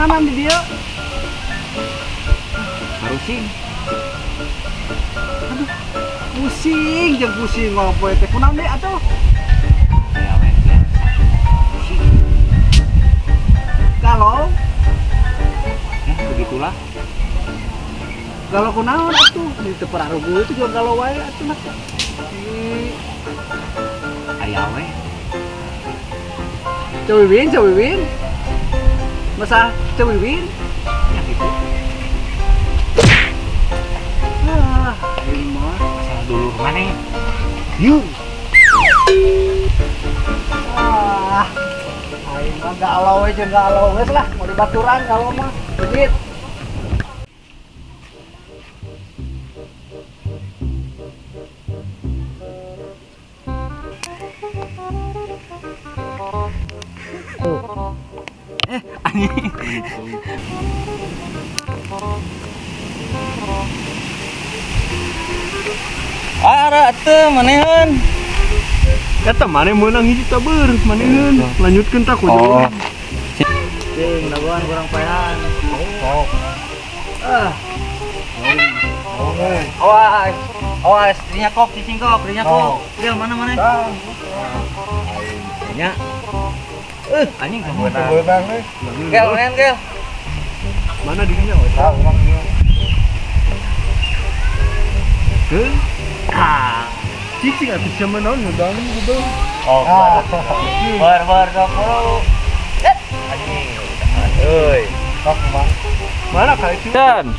Soranganan di dieu. Harusing. Aduh, pusing jeung pusing ngopo teh. Kunaon deui atuh? Ya we, biasa. Pusing. Galau, Ya, begitulah. Galau kunaon atuh? Di teu pararugu itu juga galau wae atuh nah. Ih, Aya we. Ceu Wiwin, Ceu Wiwin. Masa Ceu Wiwin? Ya gitu. Ah, aing mah. Masalah dulur maneh. Yuk. Ah, aing mah galau we jeung galau geus lah, mau dibaturan galau mah. Begitu. Eh, anjing. Ara teu manehan. Eta maneh meunang hiji tabeur, maneheun. Lanjutkeun tah kudu. Oh. Cing, dagoan kurang payan. Oh. Ah, Awas. Awas, dinya kok, cicing kok, dinya kok. Gel mana mana? Nya. Anjing kebeunang. Beunang euy. Gel, manehan gel. Mana dirinya we? Tah urang ieu. Heuh. Ah. Cicing atuh sia mah naon ngedang gitu. Oh, bar bar sok bro. Anjing. Euy. Sok mah. Mana ka itu? Dan.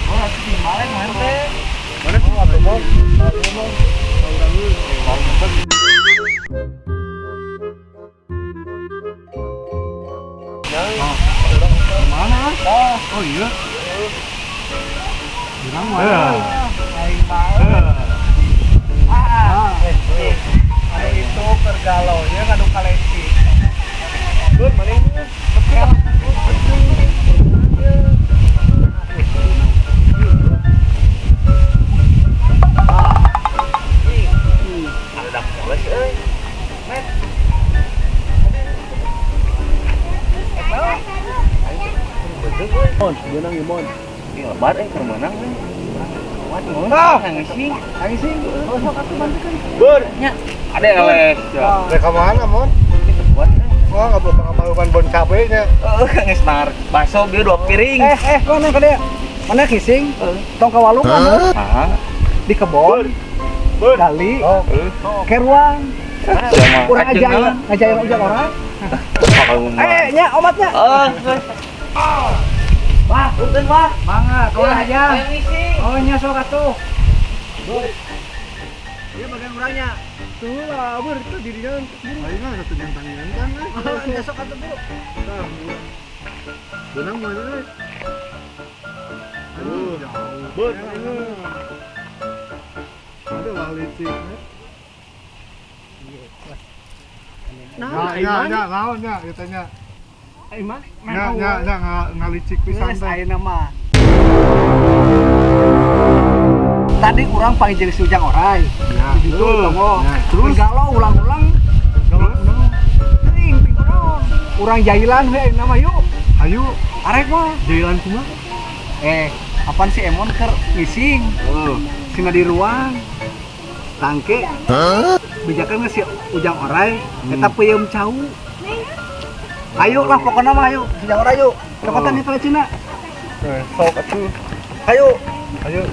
oh atuh di maleng main teh. Mana sih atuh mah? Mana? Oh iya. Bilang mana? Aing mah. Ah, aing itu keur galaunya ngadu kaleci. Dur, maneh. Ada poles euy. Met. Mon, beunang ieu mon. Ih, lebar euy keur meunang euy. Kuat mun. Ah. Ngising. Aing sih, oh sok atuh bantukeun. Ber nya. Ada yang les. Rek ka mana, Mon? Itu kuat euy. Wah, enggak pengamalukan bon cabe nya. Heeh, geus nar bakso bieu 2 piring. Eh, mana ka dia? Mana kising? Tong ka walungan Ah. di kebon, Ber. gali, Oh. keruang. Sama. Urang ajaib, ajaib ujang orang. Eh, nya omatnya. Oh, Wah, punten, Pak. mangga, kawan aja. Ayo ngising. Oh, nya sok atuh. Iya bagian urangnya. Tuh lah, ber itu dirinya. Aing mah satu nyantang-nyantang euy. Oh, nya sok atuh, Bro. Tah, beunang mana euy? Aduh, jauh. Ber. Ada lah licik. Nah, Nah, nya, naon nya, ieu teh nya. Aing mah Nya, nya, nya ngalicik pisan Geus teh. ayeuna mah. Tadi urang panggil jeung si Ujang Orai. Ya. Di ditu tongo. Ya, terus? Galau ulang-ulang. Galau kunaon? Teuing ting kunaon. Urang jailan we ayeuna mah yuk. Hayu, Arek mah. jailan kumaha? Eh, apaan si Emon keur ngising? Oh. Sina di ruang. Tangke. Bijakan si Ujang Orai eta peuyeum cau. Ayo lah pokoknya mah ayo, si Ujang Orai yuk. Cokotan ieu Cina. Sok atuh. Ayo. Ayo.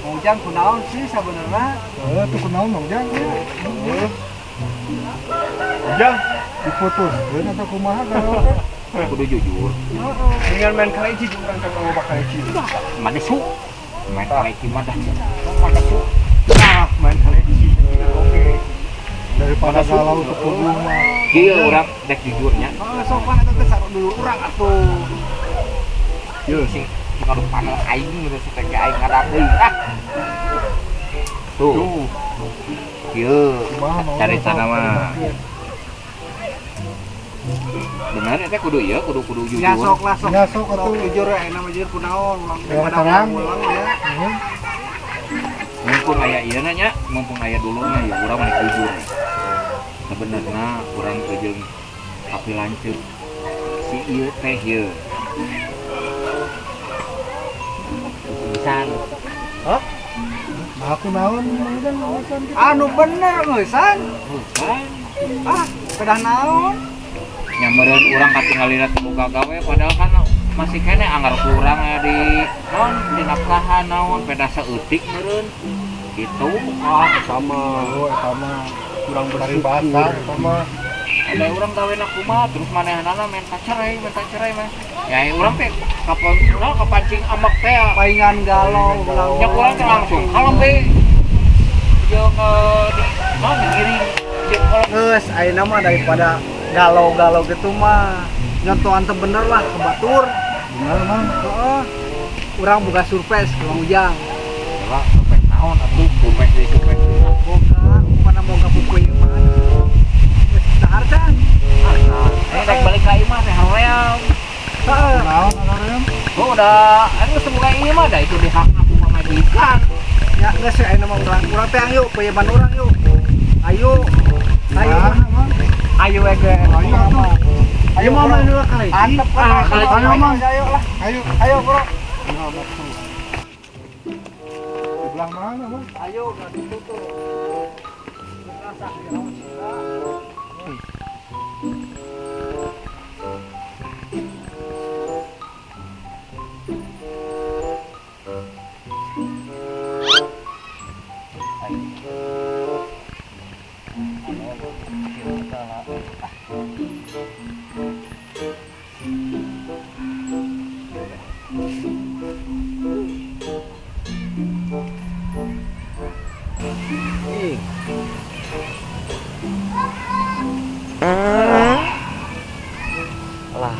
Ujang kunaon sih sebenarnya? Heeh, tuh kunaon Mang Jang? Heeh. Jang, diputuskeun atau kumaha kalau teh? Kudu jujur. Dengan main kaleci jeung urang teh loba kaleci. Mane su. Main kaleci mah dah. Mane su. Ah, main kaleci. Oke. Daripada galau teu puguh mah. Kieu urang dek jujurnya. Oh, sopan eta teh saru dulu urang atuh. Ieu sing anu panel aing gitu sih teh aing ngadak deui. Ah. Tuh. Tuh. Kieu Kumaha mau caritana mah. Bener eta kudu ieu, kudu kudu jujur. Ya sok lah sok. Ya, sok atuh. Jujur ya, enak mah jujur kunaon ulang Ya, daripada terang. ulang ya. Heeh. Mumpung aya ieu na nya, mumpung aya dulurna ya urang mah jujur. Sebenarnya urang teh jeung kapi lanceuk si ieu teh ieu. Pisan. Hah? Nah, aku naon Mang Ujang alasan gitu. Anu bener ngeusan. Bukan. Ah, pedah naon? Nya meureun urang katingalina teu boga gawe padahal kan masih keneh anggar kurang ya di naon dinafkahan naon peda saeutik meureun gitu. Ah, sama. Oh, eta mah Kurang paribasa eta mah. Ada urang gawe na kumaha terus manehanana minta cerai mah. Ya urang teh kapan naon kapancing amek teh ya. Paingan galau ulang. Nya urang teh langsung kalem we. Jeung di naon digiring jeung kolom Geus ayeuna mah daripada galau-galau gitu mah nyontohan teu bener lah ke batur. Bener Mang. Heeh. Urang boga surprise ke Mang Ujang. Lah, surprise naon atuh, surprise deui surprise deui. Boga, mana boga buku ieu mah. Geus dahar can. Ini rek balik ka imah teh hoream. Heeh. Naon hoream? Oh, udah, anu semoga ieu mah dah itu di hakna ku pamajikan. Ya geus we ayeuna mah urang. Urang teh ayo peuyeman urang yuk. Ayo. Ayo. Mana, Mang? Ayo we ge. Ayo atuh. Ayo mah mah mah kali. Antep kan. Ah, kali. Ayo mah ayo lah. Ayo. Ayo, Bro. Ya, betul. Di belah mana, Mang? Ayo, nggak ditutup. Rasa kira cinta.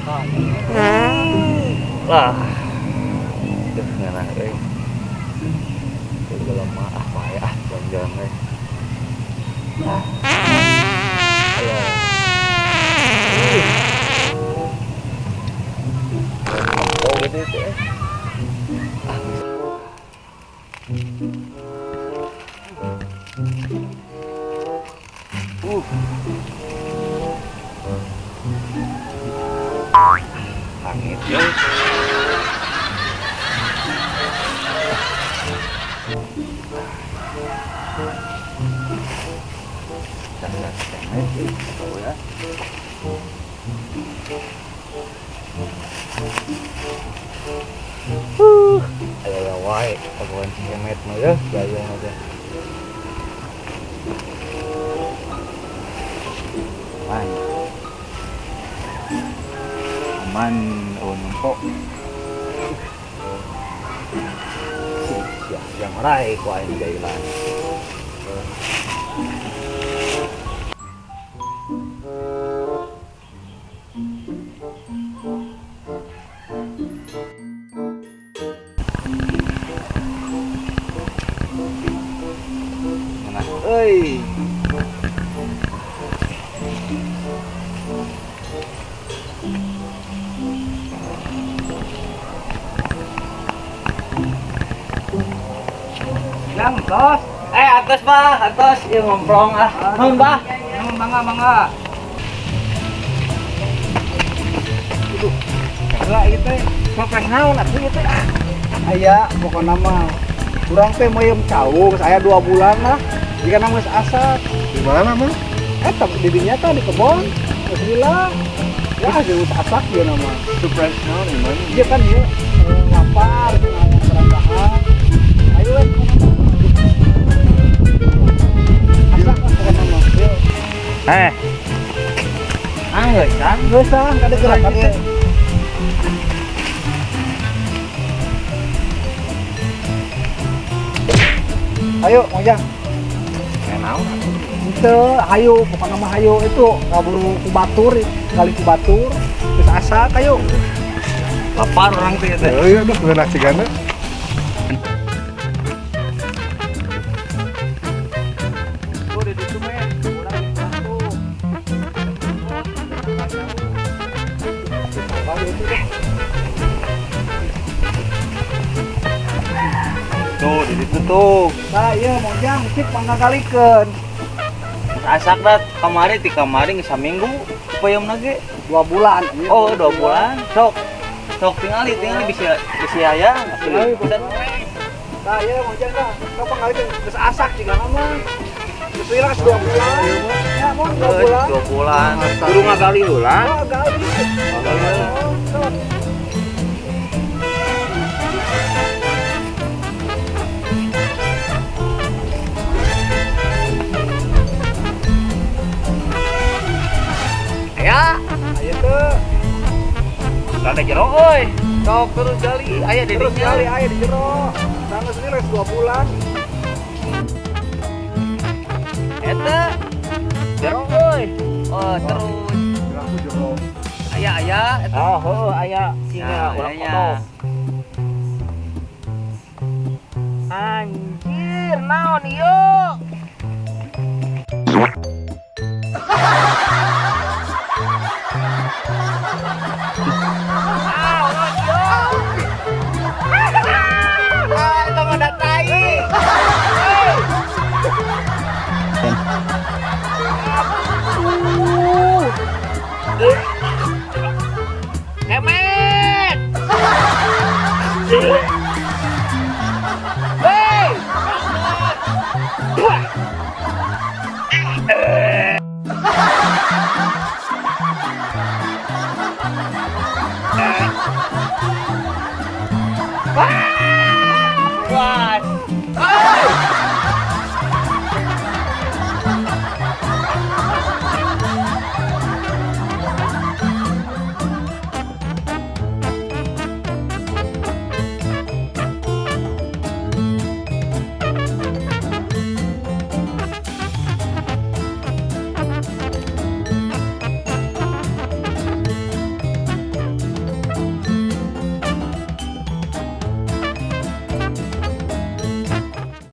Lah. Lah. Duh, ngeunah euy. Udah lemah ah bae ah jalan-jalan euy. Ah. Ayo. Ih. Oh, gitu itu eh. Ah. Langit ya. Ya. Ayo wae, kawan Cihemet mah ya, gaya aja. Aman. Aman, oh nempok. Ya, yang rai ku aing jailan. Nah, euy. Jang, tos. Atos bah, atos ieu ngomplong ah. Nuhun bah. Nuhun mangga mangga. Aduh. Lah ieu teh Surprise naon atuh ieu teh? Ah. Aya pokona mah. Urang teh meuyeum cau, geus aya 2 bulan lah. Jika geus asak. Di mana, Mang? Eta di dinya tah di kebon. Geus lila. Ya geus asak ieu nama. Surprise naon di mana? Ieu kan ieu lapar cenah barang. Ayo we. Asak lah pokona mah. Yuk. Eh. Ah, geus ah. Geus ah, kade gerak kade. Ayo, Ujang. Ya naon atuh. Henteu, hayu, pokona mah hayu itu kaburu ku batur, kali ku batur, geus asak ayo. Lapar orang teh teh. Euy, aduh ngeunah cigana. Tuh, di situ tuh. Nah, iya Mojang cik panggagalikeun. Asak dah kamari ti kamari geus saminggu peuyeumna ge. 2 bulan. Oh, 2 bulan. Sok. Sok tingali tingali bisa bisa aya. Bisa. Nah, iya Mojang dah. Sok panggalikeun geus asak jiga mah. Geus lila geus 2 bulan. Ya, mon 2 bulan. 2 bulan. Kudu ngagali heula. Oh, gali. Oh, sok. Aya, Aya teu. Rada jero euy. Sok terus gali, aya di Terus dinya. gali aya di jero. Tah geus lila geus 2 bulan. Eta. Jero euy. Oh, terus. Aku jero. Aya aya eta. Oh, heuh aya singa Nah, urang aya. foto. Anjir, naon ieu? Kemet! Hei! Wah!